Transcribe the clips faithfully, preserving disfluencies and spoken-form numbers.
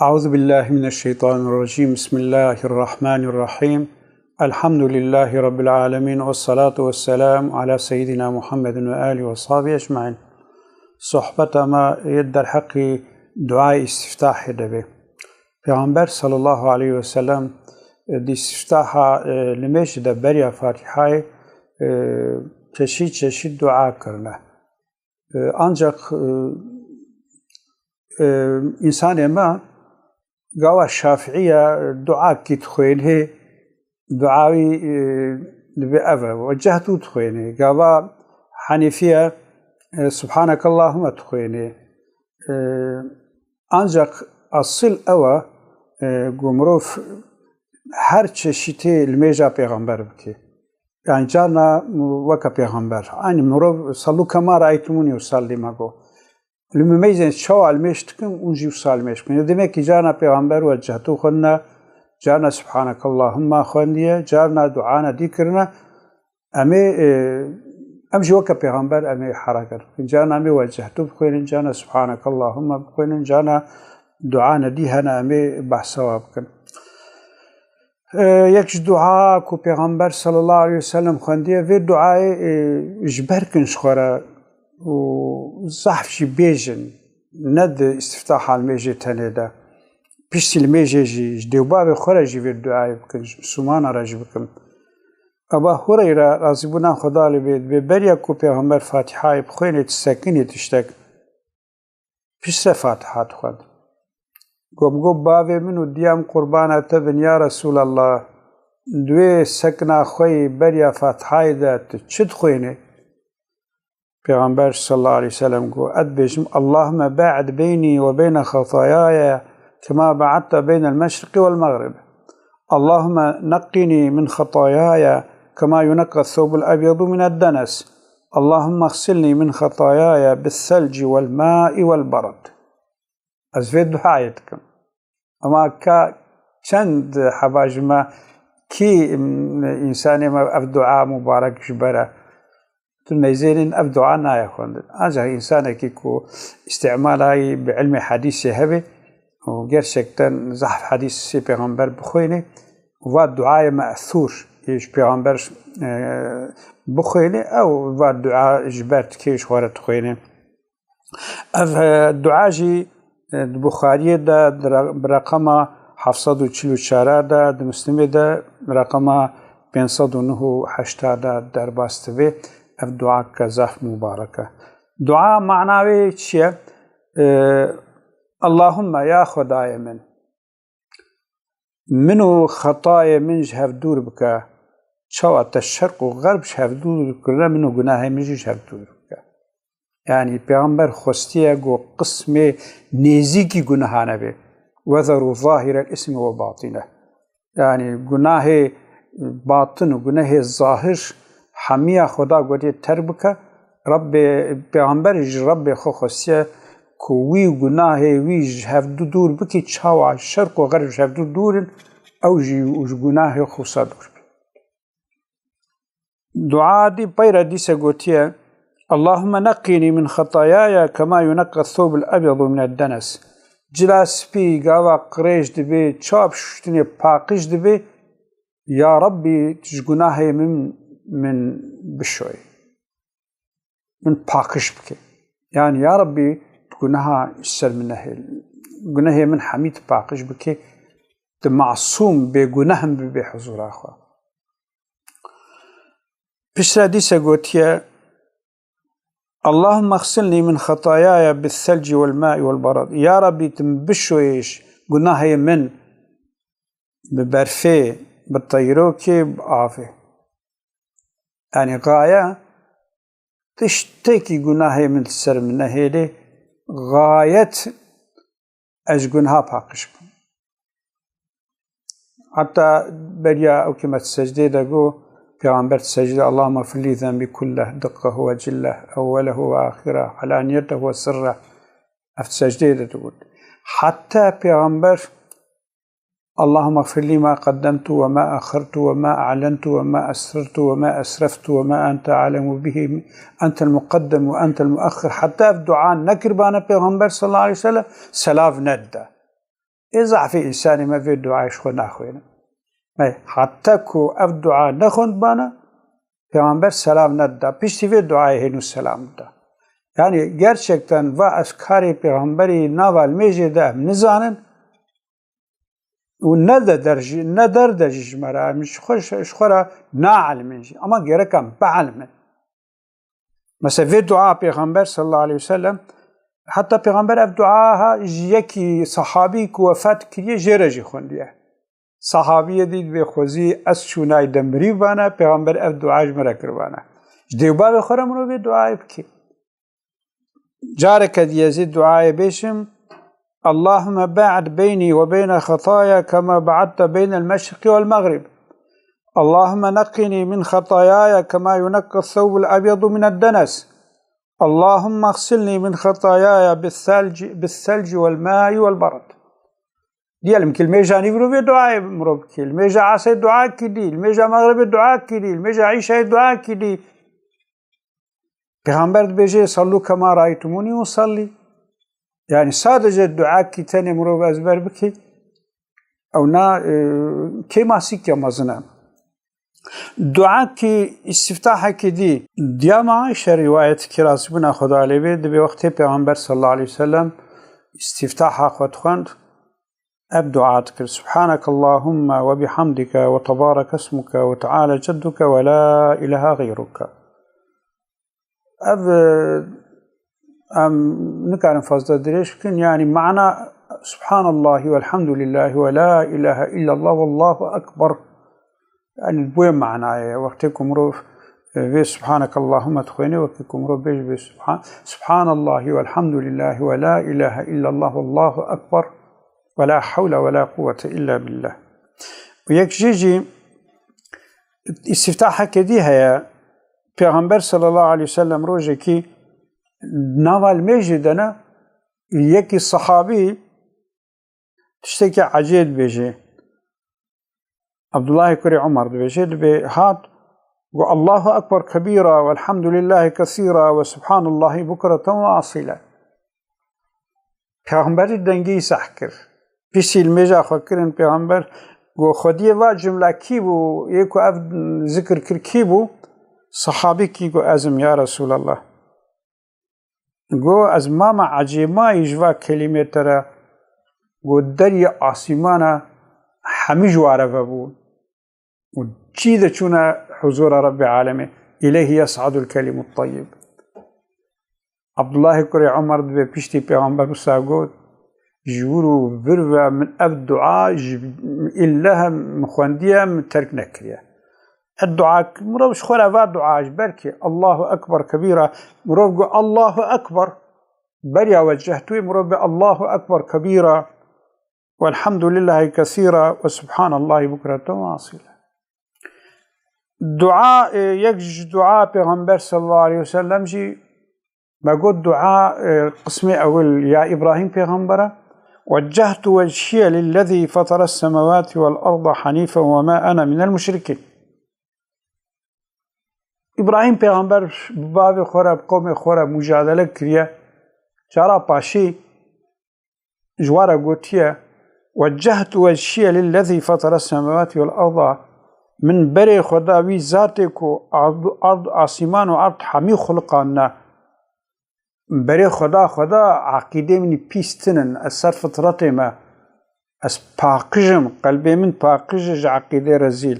أعوذ بالله من الشيطان الرجيم. بسم الله الرحمن الرحيم. الحمد لله رب العالمين، والصلاة والسلام على سيدنا محمد وآله وصحبه أجمعين. Sohbeta me yê derheqî duayê îstiftahê de be. Pêxember sallallahu aleyhi ve sellem, e, di îstiftaha, e, limêjê de beriya Fatîhayê, e, çeşît çeşît dua kirine. E, ancak, e, e, însanê me gava Şafiiya duakî dixwênê, dua wî, e, dibe ev e, wecehtu dixwênê. Gava Henîfiya, e, Subhanakallahumma dixwênê. E, ancak asil ew e, e, ku mirov her çeşitê limêja pêxember bike. Yani carna weke pêxember. Aynı mirov sallu kema raeytumuni usalli me got. Li mimeyzên çawa limêj dikin, hûn jî wisa limêj bikin. Demek ki carna pêxember wecehtu xwendine, carna Subhanakallahumma xwendiye, carna duana dî kirine. Em ê, e, em jî weke pêxember em ê hereket bikin. Carna em ê wecehtu bixwênin, carna Subhanakallahumma bixwênin, carna duana dî hene em ê behsa wa bikin. E, yek ji dua ku Pêxember sallallahu aleyhi ve sellem xwendiye, vê duayê, e, ji ber kin ji xwe re û zehf jî bêjin, ne di îstiftaha limêjê tenê de. Piştî limêjê jî ji dê û bavê xwe re jî vê duayê bikin, ji Mislimana re jî bikin. Eba Hureyre, razîbûna Xweda lê bê, dibê beriya ku Pêxember Fatîhayê bixwênê, disekinê tiştek. Piştre Fatiha dixwend. Got, got, bavê min û diya min qurbana te bin ya Resûlallah. Di wê sekina xwe yî beriya Fatihayê de tu çi dixwênê? Pêxember sallallahu aleyhi ve sellem got, ez dibêjim, Allahümme ba'id beynî ve beyne xetayaya kema ba'adte beynel meşriqi vel mağrib. Allahümme neqqini min xetayaya kema yunekka thawbul ebyadu mined denes. Allahümme xsilni min xetayaya bis selci vel ma'i vel barad. Ez vê duayê dikim. Ama ka çend heba ji me kî, m, însanê me ev dua mubarek ji ber e? Tu meyzênên ev dua nayê xwendin. Ancak însanekî ku îstimalayî bi ilmê hedîsê hebe û gerçekten zehf hedîsê pêxember bixwêne, va duayê me'thûr yê ji pêxember, e, bixwêne, ew va dua ji ber dikê ji xwe re dixwêne. Ev, e, dua jî, e, di Buxariyê de di re-, bi reqema heft sed û çil û çar de, di Muslimê de bi reqema pênc sed û neh û heşta de derbas dibe. Ev dua ke zaf mubarek e. Dua mana wê çi ye? E, Allahümme, ya Xwedayê min, min û xetayê min ji hev dûr bike. Çawa te şerq û xerb ji hev dûr kirine, min û gunahê min jî ji hev dûr bike. Yani Pêxember xwestiye ku qismê nêzîkî gunaha nebe. Wezeru zahirel ismi ve batine. Yani gunahê batin û gunahê zahir hemiya Xweda gotê terk bike. Rebbê, Pêxember ji Rebbê xwe xwestiye ku wî gunahê wî ji hev du dûr bikî, çawa şerq û xerb ji hev du dûr in, ew jî ji gunahê xwe wisa dûr be. Dua dî peyre dîse gotiye, Allahümme neqqini min xetayaya kema yunekka thawbul ebyadu mined denes. Cila spî gava qirêj dibe, çawa bi şuştinê paqij dibe, ya Rebbî, ji gunahê min, min bişoyê. Min paqij bike. Yani ya Rebbî, gunaha ji ser min nehêl. Gunehê min hemî tu paqij bike. Tu masûm, bêguneh min bibe huzura xwe. Piştre dîse gotiye, Allahümme xsilni min xetayaya bis selci vel ma'i vel barad. Ya Rebbî, tu min bişoyê ji gunahê min bi berfê, bi teyrokê, bi avê. Yani gaye, tiştekî gunahê min li ser min nehêlê, gayet ez ji gunaha paqij bim. Heta beriya ew ke me di secdê de got, Pêxember di secdê, Allahümme firli zenbî kulleh, diqqehu ve cilleh, ewwelehu ve ahireh, alaniyetehu ve sirreh. Ev di secdê de digot. Heta Pêxember Allahümme gfirli ma qaddemtu ve ma axertu ve ma a'lentu ve ma esrertu ve ma esreftu ve ma ente alemu bihi, entel muqaddem ve entel muaxir. Heta ev dua nekiribane Pêxember sallallahu aleyhi ve sellem selav nedide. Ê zafê însanê me vê duayê ji xwe naxwêne. Me heta ku ev dua nexwendbana, Pêxember selam nedida. Piştî vê duayê hênû selam dida. Yani gerçekten va ez karê Pêxemberî nava limêjê de em nizanin û ne de der jî, ne der de jî ji me re, em ji xwe, ji xwe re naelimên jî. Ama gerek em bielimin. Mesela vê dua Pêxember sallallahu aleyhi ve sellem, heta Pêxember ev dua ha ji yekî sahabî ku wefat kiriye jê re jî xwendiye. Sahabiyê dî dibê xwezî ez çûnay de mirî bana, Pêxember ev dua ji min re kiribana. Ji dê û bavê xwe re mirov vê duayê bike. Careke dî ez ê duayê bêjim. Allahümme ba'd beynî ve beyne xetaya kema ba'dte beynel meşriqi vel mexrib. Allahümme neqqinî min xetayaya kema yuneqqi thewbul ebyadu mined denes. Allahümme xsilnî min xetayaya bis selci, bis selci vel ma'i vel berd. Diyelim ki limêja nîvrovê duayê mirov bikî, limêja esrê dua kidî, limêja mexribê dua kidî, limêja îşayê dua kidî. Pêxember dibêje, "Sallu kema raytumuni usalli." Yani sadece duakî tenê mirov ezber bikî, ew na, e, kêmasîkê mezin e. Duakî îstiftahekî dî. Diyama Ayşe rîwayetekî razîbûna Xweda lê bê, dibê wextê Pêxember sallallahu aleyhi ve sellem îstiftaha xwe dixwend, ev dua dikir, "Subhaneke Allahümme ve bihamdike ve tebareke ismuke ve teala cedduke ve la ilahe gayruke." Ev, e, em nikarin fazla dirêj bikin. Yani mana Subhanallahi velhamdulillahi ve la ilahe illallah vallahu ekber. Yani bu manaya. Wextê ku mirov, e, vê Subhaneke Allahümme dixwêne, wekî ku mirov bêj bê Subhan-, Subhanallahi velhamdulillahi ve la ilahe illallah vallahu ekber ve la hawle ve la quwwete illa billah. Û yek jê jî îstiftaheke dî heye. Pêxember sallallahu aleyhi ve sellem rojekî nava limêjê de ne, yekî sahabî tiştekî ecêb dibêje. Abdullahê kurê Umar dibêje, dibê hat, got, "Allahu ekber kebîra, velhamdülillahî kesîra ve subhanallahi bukreten ve asîla." Pêxemberî dengê wî seh kir. Piştî limêja xwe kirin, Pêxember got, "Xwediyê va cumla kî bû, yê ku ev zikir kir kî bû?" Sahabîkî got, "Ez im ya Resûlallah." Got, "Ez mama ecêmayî ji va kelîmê te re." Got, "Deriyê asîmana hemî ji wa re vebûn." Û çî de çûne huzûra Rebbê alemê. "İleyhi yes'adul kelimut tayyib." Abdullahê kurê Umar dibê piştî Pêxember wisa got, "Ji wir û vir ve min ev dua ji îlleh min xwendiye, min terk nekiriye." Ev dua, mirov ji xwe re va dua ji ber kê Allahu Ekber kebîra, mirov got, "Allahu Ekber." Beriya wecehtuê mirov bê, "Allahu Ekber kebîra, velhamdülillahî kesîra ve subhanallahi bukreten ve asîla." Dua, e, yek ji dua Pêxember sallallahu aleyhi ve sellem jî me got dua, e, qismê ewil ya Îbrahîm Pêxembera, "Weccehtu wechhiye lillezî feteres semawati vel arda hanîfen ve ma ene minel muşrikîn." Îbrahîm Pêxember bi bavê xwe re, bi qewmê xwe re mucadele kiriye. Cara paşî ji wa re gotiye, "Weccehtu wechhiye lillezî feteres semawati vel arda." Min berê xwe da wî zatê ku ard, ard, asîman û erd hemî xuliqanine. Berê xwe da xwe da, eqîdê min pîs tinin, ez ser fitretê me. Ez paqij im, qelbê min paqij e ji eqîdê rezîl.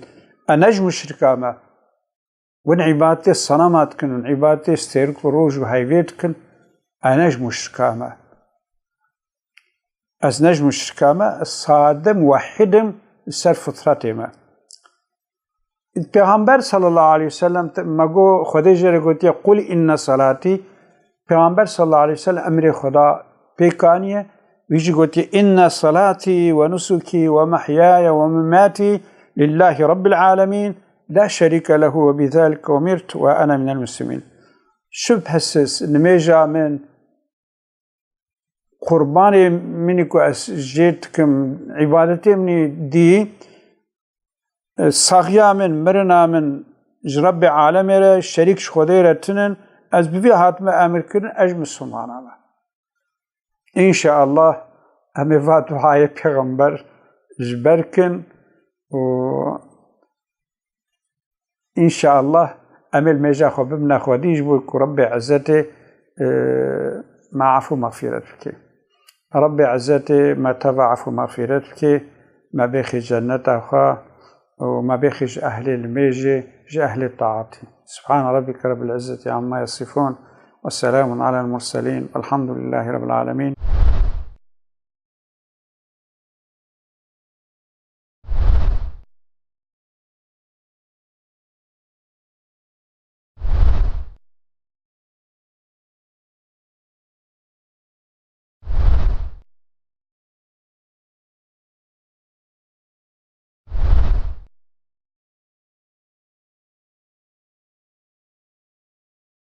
E ne ji muşrika me. Win îbadetê senema dikin, win îbadetê stêrik û roj û heyvê dikin, e ne ji muşrika me. Ez ne ji muşrika me, ez sade muwehhid im li ser fitretê me. Pêxember sallallahu aleyhi ve sellem te-, me got, Xwedê jê re gotiye, "Qul inne salatî." Pêxember sallallahu aleyhi ve sellem emrê Xweda pê kaniye. Wî jî gotiye, "Inne salatî ve nusukî ve mehyaya ve mematî lillahi rabbil alemîn. La şerîke lehu ve bizalike umirtu ve ene minel muslimîn." Şübhesiz, nimêja min, qurbanê min ku ez jê dikim, îbadetê min dî, saxiya min, mirina min ji Rebbê alemê re şerîk ji Xwedê re tinin, ez bi vî hatime emirkirin, ez ji misilmana me. Înşeallah, Em ê va duayê pêxember ji ber kin û înşeallah em ê li mêja xwe bibine xwedî ji bo ku Rebbê Izzetê, e, me efû mexfîret bike. Rebbê Izzetê me teva efû mexfîret bike, me bêxî cenneta xwe û me bêxî ji ehlê limêjê, ji ehlê taetî. Subhane Rabbike Rabbil Izzeti Amma Yasifun ve Selamun Alel Murselin velhamdülillahi Rabbil Alemin.